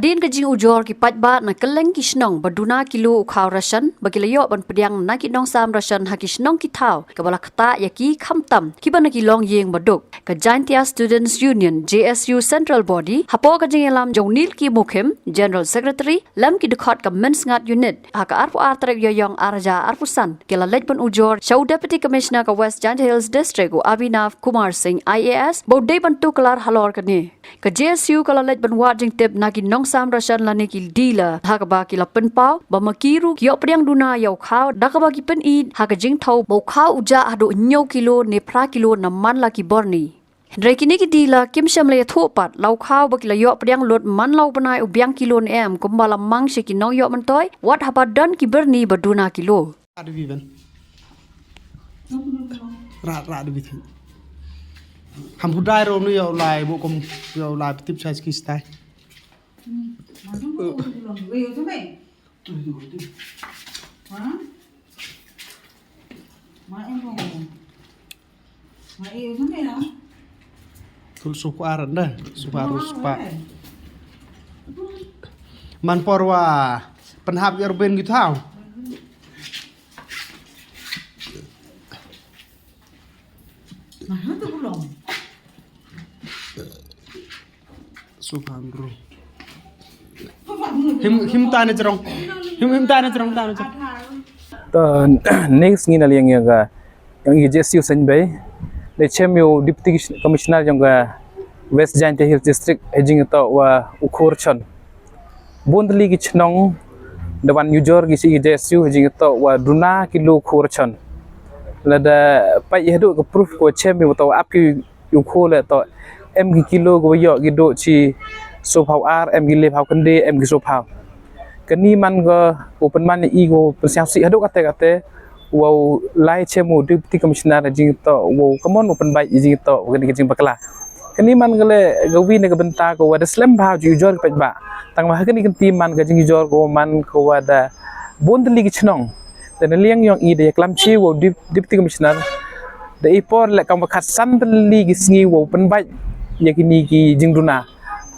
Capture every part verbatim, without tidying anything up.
Hadien ka jingujor ki paidbah na kylleng ki shnong ba duna kilo u khaw ration ba ki la yoh ban pdiang na ki nongsam ration ha ki shnong ki thaw kaba la ktah ya ki khamtam kiba na ki longïing ba duk. Ka Jaintia Students Union, J S U Central Body, hapoh ka jingïalam jong u Nilki Mukhim, General Secretary, lem ki dkhot ka Mynsngat Unit, ha ka arphew ar tarik Ïaïong ar hajar arphew san, ki la leit ban ujor sha u Deputy Commissioner ka West Jaintia Hills District, u Abhinav Kumar Singh, I A S, ba u dei ban tuklar halor kane. Ka J S U ka la leit ban wad jingtip na ki nongsam ration lane ki dealer, ha kaba ki la pynpaw ba ma ki ruh ki yoh pdiang duna ya u khaw, da kaba ki pyni ha ka jingthaw ba u khaw u jah haduh hynñiew kilo ne phra kilo na man la ki byrni. Hynrei kine ki dealer kim shym la ïathuh pat la u khaw ba ki la yoh pdiang lut man la u bnai u biang kilo ne em, kumba la mang sha ki nongïoh myntoi, wat haba don ki byrni ba duna kilo. Ra, ra, di bithi. Ham pudai ro nu ya u lai, bo kom ya u lai, petip size ki stai. Tul suku aran dah, suku arus pak. Man por wa pynhap ya ruben gitu tau. Subhanallah. Him, him tane jrong. Him, him tane jrong, tane jrong. To, next ngi na liang ya ka, yang i J S U Seiñbei. Le chem yow Deputy Commissioner yong ka West Jaintia Hills District, hei jingtoh wa u khur chon. Bun tylli ki chnong da wan ujor ki chi J S U, hei jingtoh wa duna kilo khur chon. Lada pait hadooh ka proof ko chem yow toh ap ki u khur le toh em ki kilo ko yoh ki dooh chi sophaw ar, em ki lephaw khyndai, em ki sophaw. Kani man ko u pynman i ko pynsiaw si hadooh kate kate. Wow lai chem u Deputy Commissioner jingtoh wow kamon u pynbait jingtoh kani ka jingbakla. Kani man ka le ka wi ne ka bynta ko wa da slem bha ju ujor ka paidbah. Tang wa ha kani ka kynti man ka jingujor ko man ko wa da bun tylli ki chnong. Da na liang yong i da ya klam chi wow Dep-, Deputy Commissioner. Da i por le kam wa khatsan tylli ki sngi wow pynbait ya kini ki jingduna.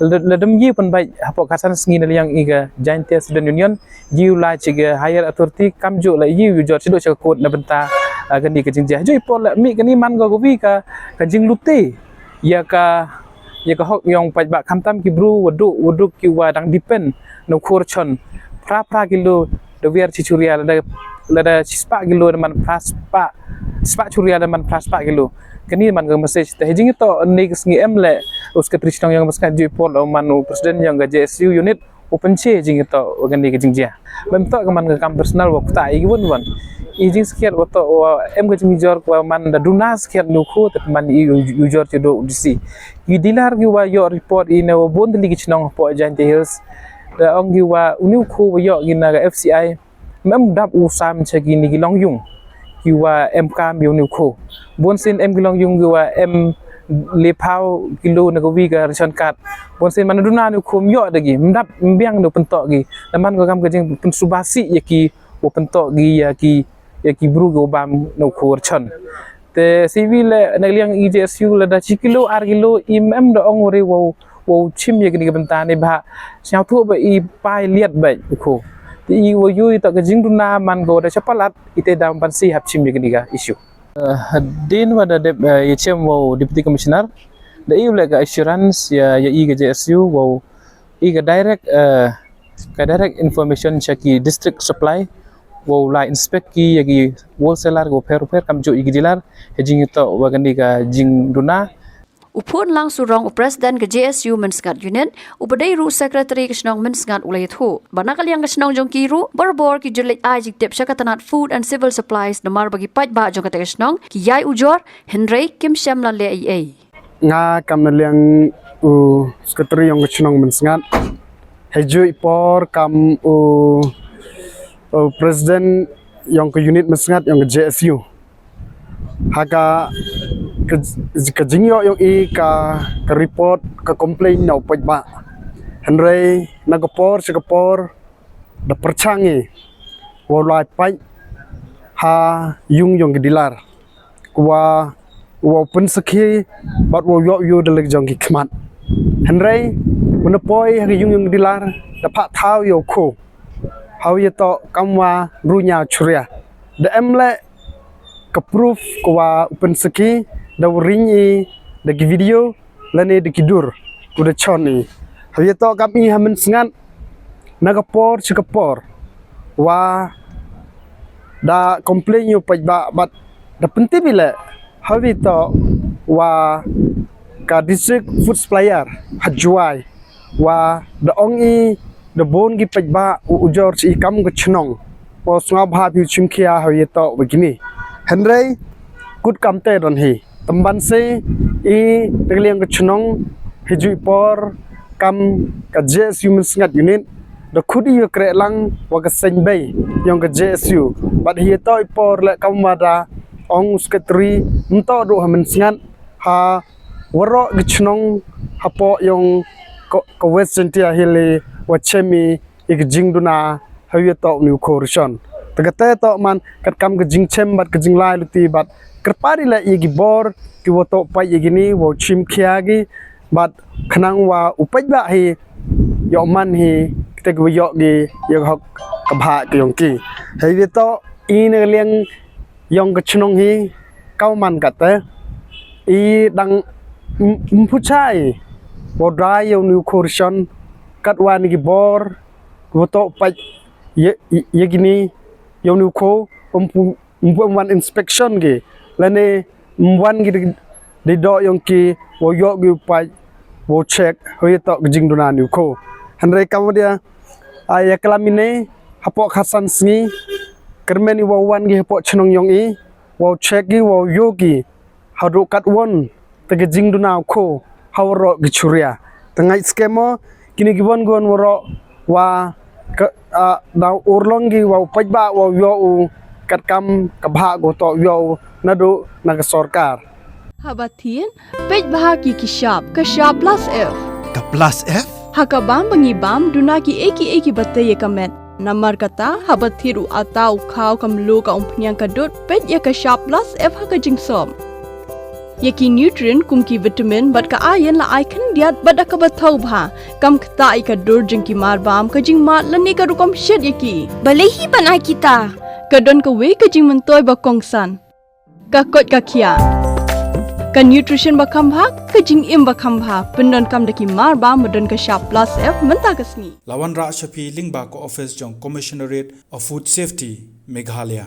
La, la dam ye pynbait hapoh khatsan sngi na liang i ka Jaintia Student Union. Jiw la chi ka higher authority kamjooh la jiw ujor chi dooh cha ka court na bynta, ah, kani ka jingjia. Jooh i por la mih kani man ko ka wi ka, ka jingluti ya ka, ya ka hok yong paidbah khamtam ki bru wa duk, wa duk ki wa dang depend na u khur chon. Phra phra kilo da wiar chi churia lada, lada chi spah kilo da man phra spah, spah churia da man phra spah kilo. Kani man ka message te hei jingtoh ne ka sngi em le u Secretary chnong yong ka Mynsngat, jooh i por la man u President yong ka J S U unit. U pynche jingtoh wa kani ka jingjia. Bym toh ka man ka kam personal wa kata i ki won won. I jingskhiat wa toh wa em ka jingjor wa man da duna skhiat nu khu te man i u-, ujor chi dooh u D C. I dealer ki wa yoh report i ne wa bun tylli ki chnong hapoh Jaintia Hills. Da ong ki wa uni u khu wa yoh ki na ka F C I. Mem dap u sam cha kini ki longyung. Ki wa em kam yow ni u khu. Bun sien em ki longyung ki wa em lephaw kilo na ka wi ka ration card. Bun sien man duna ni u khu em yoh da ki. Em dap em biang da u pyntoh ki. Da man ko kam ka jingpynsuba si ya ki wa pyntoh ki ya ki, ya ki bru ki wa bam na u khu ration. Te siwi le na liang i J S U le da chi kilo, ar kilo, i mem da ong u re wow, wow chim ya kini ka bynta ni bha. Sñiaw thuh ba i pai liat ba u khu. Te i wow yu i toh ka jingduna man ko da chapalat i te dam ban si hap chim ya kini ka issue. Eh, hadien wa da dep, eh, ya chem wow Deputy Commissioner. Da i u le ka assurance ya, ya i ka J S U wow i ka direct, eh, ka direct information cha ki district supply, wow la inspect ki ya ki wholesaler ko pher pher kamjooh ya ki dealer, hei jingtoh wa kani ka jingduna. U Phun Lang Surong u President ka J S U Mynsngat Unit, u ba dei ruh Secretary ka chnong Mynsngat u la ïathuh ba na ka liang ka chnong jong ki ruh, barabor ki ju leit ai jingtip cha ka tnat Food and Civil Supplies namar ba ki paidbah jong kata ka chnong ki yai ujor, hynrei kim shem la leh ei ei. Nga kam na liang u Secretary yong ka chnong Mynsngat. Hei jooh i por kam u, u President yong ka unit Mynsngat yong ka J S U. Ha ka, ka, ka jingyoh yong i ka, ka report, ka complaint na u paidbah. Hynrei na ka por cha ka por da pyrchang i wow lai pait ha yung yong ki dealer. Ku wa, wow pynsakhi bad wow yoh yu da lek jong ki khmat. Hynrei Na poi ha ka yung yung dilar, da phah thaw yow kho. Haw ya toh kam wa ru ñiaw churia. Da em le ka proof ko wa u pynsaki, da u ring i, da ki video, lane da ki dur, u da chon i. Haw ya toh kam i ha Mynsngat, na ka por chi ka por. Wa da complain yow paidbah, but da pyntip i le, haw ya toh wa ka district food supplier ha Jowai. Wa da ong i da bun ki paidbah u ujor chi i kam ka chnong. Wa sngap hap yow chim khia haw ya toh wa kini. Hynrei kut kam te don hi. Tymban se i da ka liang ka chnong hi ju i por kam ka J S U Mynsngat unit. Da khut i yow kre lang wa ka seng bei yong ka J S U. But hi ya toh i por le kam wa da ong u secretary mynto du ha Mynsngat ha waroh ki chnong hapoh yong ka, ka West Jaintia Hills wa chem i ya ka jingduna haw ya toh u ni u kho ration. Te ka te toh man kat kam ka jingchem bad ka jinglai luti bad kyrpad i le ya ki bor ki wa toh pait ya kini wow chim khia ki bad khnang wa u paidbah hi yoh man hi kita ki wa yoh ki ya ka hok ka bhah ka yong ki. Haw ya toh i na ka liang yong ka chnong hi, kaw man kat te i dang m-, mphuchai wow dai yow ni u kho ration kat wa ni ki bor wa toh pait ya, ya, ya kini yow ni u kho, ym pu-, ym pu-, ym wan inspection ki, lane ym wan ki di, di doh yong ki wow yoh ki u pait wow check haw ya toh ka jingduna ni u kho. Hynrei kam wa dia, a, ya klam i ne hapoh khatsan sngi kyrmen i wow wan ki hapoh chnong yong i wow check ki wow yoh ki haduh katwon te ka jingduna u kho ha waroh ki churia. Te ngait skhem o kini ki won ki won waroh wa ka, a, da urlong ki wow paidbah wow yoh u kat kam ka bhah ko toh yoh u naduh na ka sorkar. Haba thied, peit bha ki ki shap, ka shap plus F. Ka plus F? Ha ka bam ba ngi bam, duna ki ei ki ei ki ba tei ya ka met. Namar kata, haba thied u ata, u khaw, ka mluh, ka umphniang, ka dud, peit ya ka shap plus F ha ka jingsop. Ya ki nutrient kum ki vitamin bad ka iron la ai khyndiat bad da kaba thaw bha. Kam ktah ya ka dur jong ki mar bam, ka jingmad lane ka rukom shet ya ki. Balei hi ban ai kita? Ka don kawei ka jingmyntoi ba kongsan. Ka koit ka khiah. Ka nutrition ba kham bha, ka jingim ba kham bha. Pyndonkam da ki mar bam ba don ka shap plus F mynta ka sngi. La wanrah sha phi lyngba ka office jong Commissionerate of Food Safety, Meghalaya.